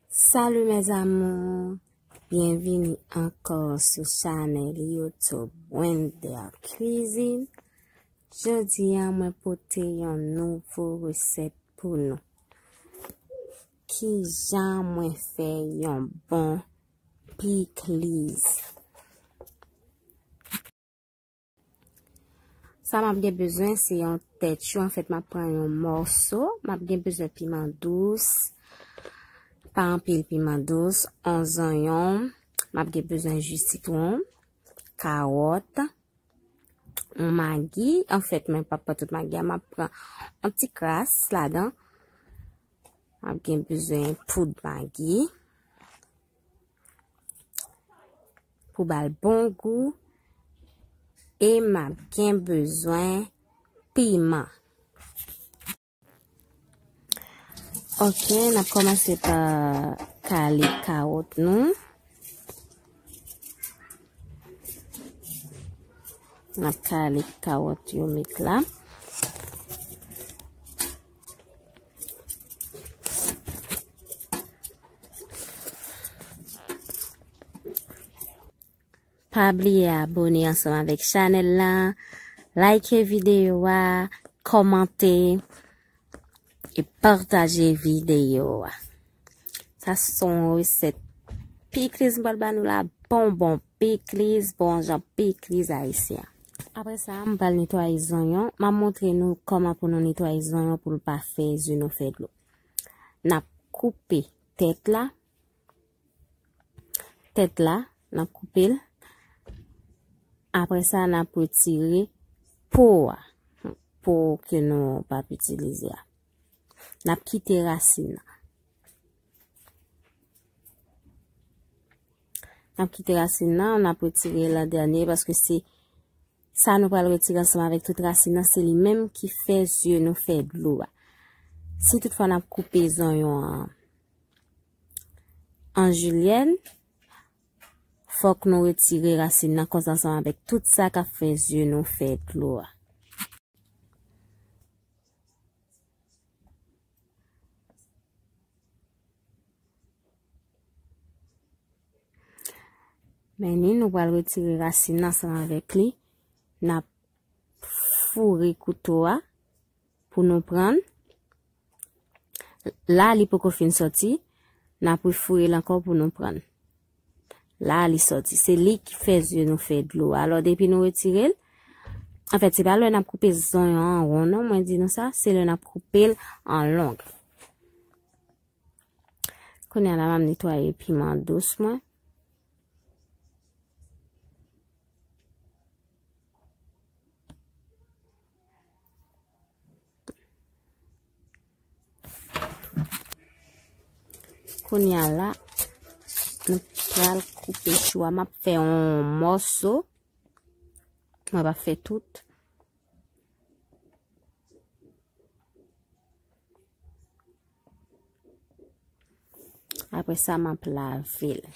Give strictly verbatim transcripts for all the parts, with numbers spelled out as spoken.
Salut mes amours, byenvini ankò sou chanèl YouTube Wender Cuisine. Jodi a mwen pote yon nouvo resèt pou nou. Kijan mwen fè yon bon pikliz? Sa m ap gen bezwen se yon tèt chou. Anfèt, m ap pran yon mòso. M ap gen bezwen piman dous, pa anpil piman dous, yon zonyon. M ap gen bezwen ji sitwon, kawòt, yon magi. Anfèt, mwen p ap pran tout magi a, m ap pran yon ti kras ladan. M ap gen bezwen poud magi pou ba l bon gou. E m ap gen bezwen piman. Ok, n ap kòmanse pa kale kawòt nou. N ap kale kawòt yo met la. Pa bliye abone ansanm avèk chanèl la, like videyo a, kòmante e pataje videyo a. Sa se yon resèt pikliz m pral ba nou la, bon bon pikliz, bon jan pikliz ayisyen. Apre sa, m pral netwaye zonyon. M ap montre nou kòman pou nou netwaye zonyon pou l pa fè zye nou fè dlo. N ap koupe tèt la. Tèt la, n ap koupe l. Apre sa, n ap retire po a. Po ke nou p ap itilize a. N ap kite rasin nan. N ap kite rasin nan, n ap retire l an dènye paske se sa nou pral retire ansanm avèk tout rasin nan, se li menm ki fè zye nou fè dlo a. Si toutfwa n ap koupe zonyon an an jilyèn, fòk nou retire rasin nan konsa ansanm avèk tout sa k ap fè zye nou fè dlo a. Men ni, nou pral retire rasin nan ansanm avèk li. N ap foure kouto a pou nou pran l. La, li poko fin sòti, n ap refoure l ankò pou nou pran l. La, li sòti. Se li ki fè zye nou fè dlo. Alò, depi nou retire l, anfèt, se pa lè n ap koupe zonyon an won, non, mwen di nou sa, se lè n ap koupe l an long. Kounye a la, m ap netwaye piman dous mwen. Kounye a la, nou pral koupe chou a. M ap fè yon mòso. Mwen pa fè tout. Apre sa, m ap lave l.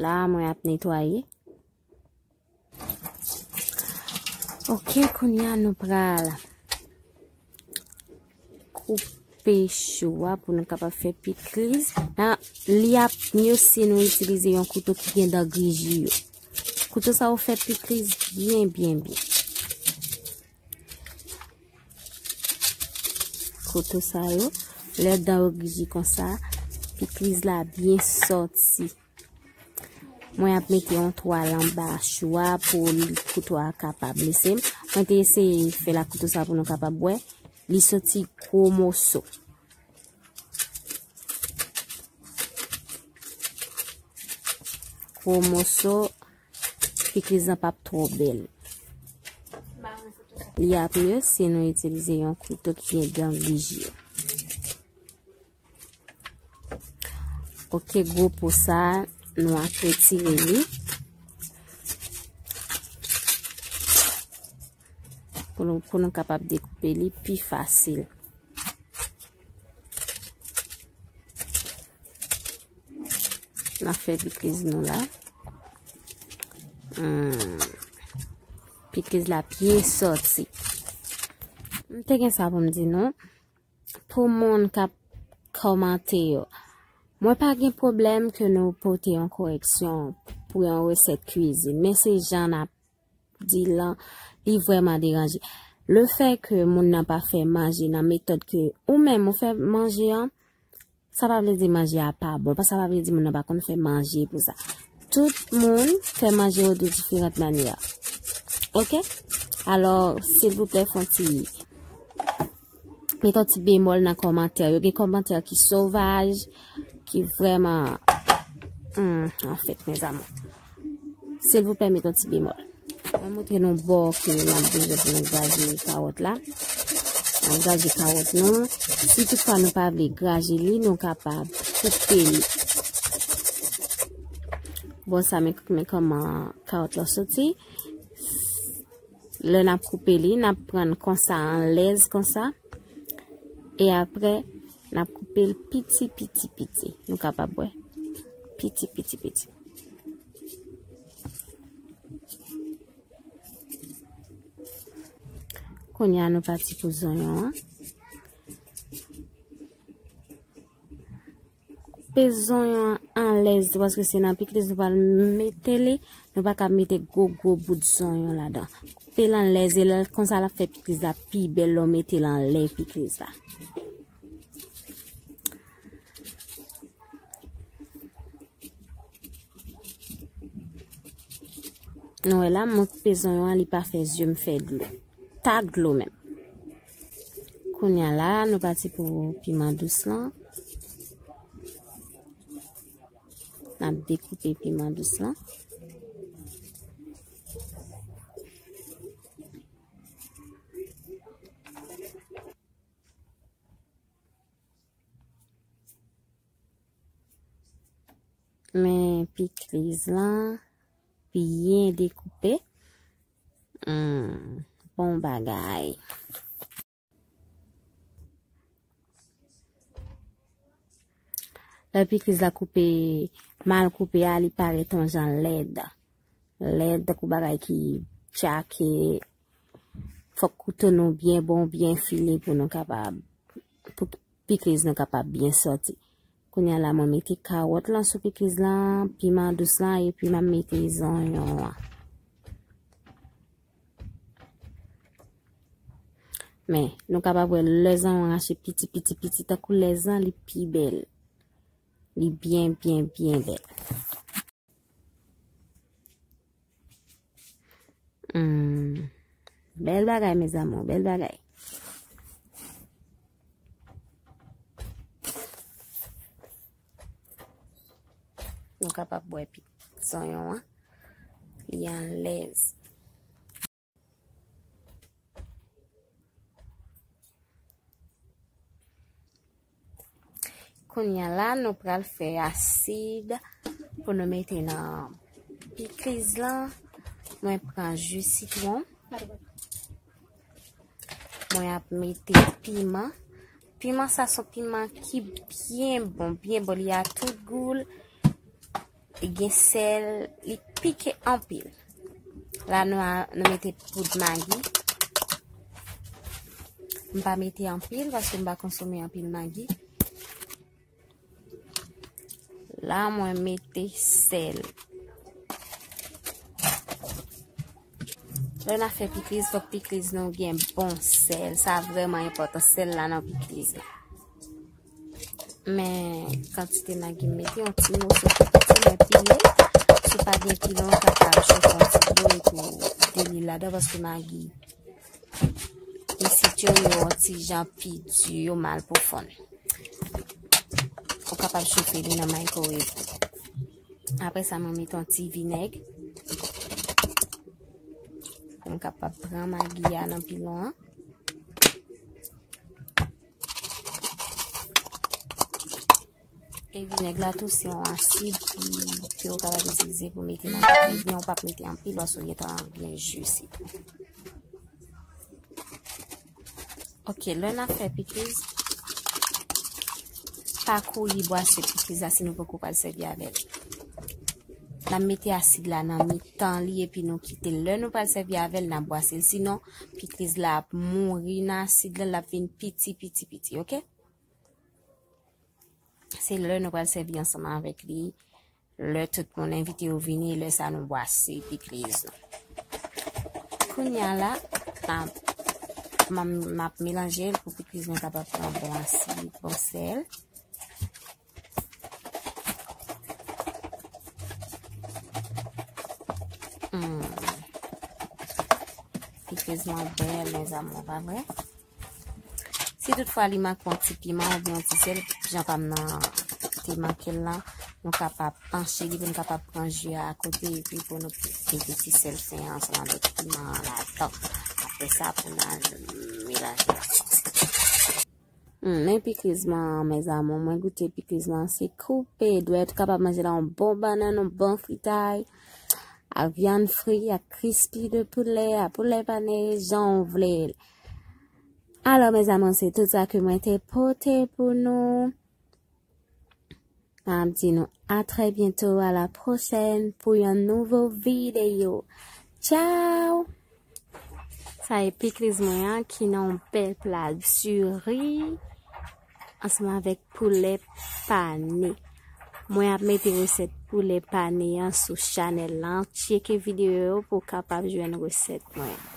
La, mwen ap netwaye. Ok, kounye a nou pral koupe chou a pou nou kapab fè pikliz. Nan, li ap mye si nou itilize yon kouto ki gen dan griji yo. Kouto sa yo fè pikliz byen, byen, byen. Kouto sa yo, lè dan yo griji konsa, pikliz la byen sòti. Mwen ap mete yon twal anba chou a pou li, kouto a kapab lese m. Mwen te eseye fè l ak kouto sa pou nou kapab wè. Li soti gwo moso. Gwo moso, pikliz lan p ap twò bèl. Li ap mye si nou itilize yon kouto ki gen dan griji yo. Ok, gwo po sa, nou ap retire li. Pou nou, pou nou kapab dekoupe li pi fasil. N ap fè pikliz nou la. Hmm. Pikliz la byen sòti. M te gen sa pou m di nou. Pou moun k ap kòmante yo, mwen pa gen pwoblèm ke nou pote yon koreksyon pou yon resèt kwizin, men se jan n ap di l lan, li vrèman deranje. Lefètke moun nan pa fè manje nan metòd ke ou menm ou fè manje an, sa pa vle di manje a pa bon, sa pa vle di moun nan pa konn fè manje pou sa. Tout moun fè manje yo de diferan manyè. Oke? Alò, silvouplè, fè yon ti met yon ti bemòl nan kòmantè yo. Gen kòmantè ki sovaj, ki vrèman, hmm, anfèt, mezanmi. Silvouplè, met yon ti bemòl. Mwen montre nou bò ke n ap bezwen pou nou graje kawòt la. N ap graje kawòt nou. Si toutfwa nou pa vle graje li, nou kapab koupe li. Bon, sa, men, men kòman kawòt la soti. Lè n ap koupe li, n ap pran l konsa, anlèz konsa. E apre, n ap koupe l piti, piti, piti. Nou kapab wè. Piti, piti, piti. Kounye a, nou pati pou zonyon an. Koupe zonyon an anlèz tou, paske se nan pikliz nou pral mete li. Nou pa ka mete gwo, gwo bout zonyon ladan. Koupe l anlèz, e lè konsa l ap fè pikliz la pi bèl lè w mete l anlè pikliz la. Nou wè la, mwen koupe zonyon an, li pa fè zye m fè dlo. Tak dlo menm. Kounye a la, nou pati pou piman dous lan. N ap dekoupe piman dous lan. Men pikliz lan byen dekoupe. Hmm, bon bagay. Lè pikliz la koupe, mal koupe a, li parèt yon jan lèd. Lèd, tankou bagay ki tchake. Fòk kouto nou byen bon, byen file pou nou kapab, pou pikliz nou kapab byen sòti. Kounye a la, mwen mete kawòt lan sou pikliz lan, piman dous lan, epi m ap mete zonyon an. Men, nou kapab wè lè zonyon an rache piti, piti, piti, tankou lè zan li pi bèl. Li byen, byen, byen bèl. Hmm. Bèl bagay, mes amours, bèl bagay. Nou kapab bwè pi zonyon an. Li anlèz. Kounye a la, nou pral fè asid pou nou mete nan pikliz lan. Mwen pran ji sitwon. Mwen ap mete piman. Piman sa se yon piman ki byen bon, byen bon. Li a tout gou l. Li gen sèl, li pike anpil. La nou a, nou mete poud magi. M pa mete anpil paske m pa konsome anpil magi. La mwen mete sèl. Lè n ap fè pikliz, fòk pikliz nou gen bon sèl. Sa vrèman enpòtan, sèl la nan pikliz la. Men kantite magi m mete, yon ti moso tou piti, mwen pile. Si w pa gen pile, w kapab chofe yon ti dlo epi w deli l ladan, paske magi isit yo, yo yon ti jan pi di, yo mal pou fonn. Ou kapab chofe li nan microwave. Apre sa, mwen mete yon ti vinèg. Pou m kapab pran magi a nan pilon an. E vinèg la tou se yon asid ki, ke ou kapab itilize pou mete nan manje. Men ou p ap mete anpil, paske ou gentan gen ji sitwon. Ok, lè n ap fè pikliz, pa kouri bwase pikliz la si nou poko pral sèvi avè l. N ap mete asid la nan mitan li epi nou kite l. Lè nou pral sèvi avè l, n ap bwase l. Sinon, pikliz la ap mouri nan asid la, l ap vin piti, piti, piti, oke? Se lè nou pral sèvi ansanm avèk li. Lè tout moun envite yo vini, lè sa nou bwase pikliz nou. Kounye a la, m ap, m ap, m ap melanje l pou pikliz mwen kapab pran bon asid, bon sèl. Hmm. Pikliz mwen bèl, mes amours, pa vre? Si toutfwa li manke yon ti piman oubyen yon ti sèl, jan pa m nan te manke l lan, nou kapab panche li pou n kapab pran ji a akote epi pou nou mete ti sèl fen an ansanm avèk piman an ladan. Apre sa, pou n al melanje. Hmm, men pikliz mwen an, mes amours, mwen goute pikliz mwen an, se koupe dwèt, ou kapab manje l ak yon bon bannann, yon bon fritay, ak vyann fri, ak crispy de poulè, ak poulè pane, jan w vle l. Alò, mes amours, se tout sa ke mwen te pote pou nou. M ap di nou à très bientôt, à la prochaine pou yon nouvo videyo. Tchao! Sa e pikliz mwen an ki nan yon bèl pla diri ansanm avèk poulè pane. Mwen ap mete resèt poulè pane an sou chanèl lan. Tcheke videyo yo pou w kapab jwenn resèt mwen an.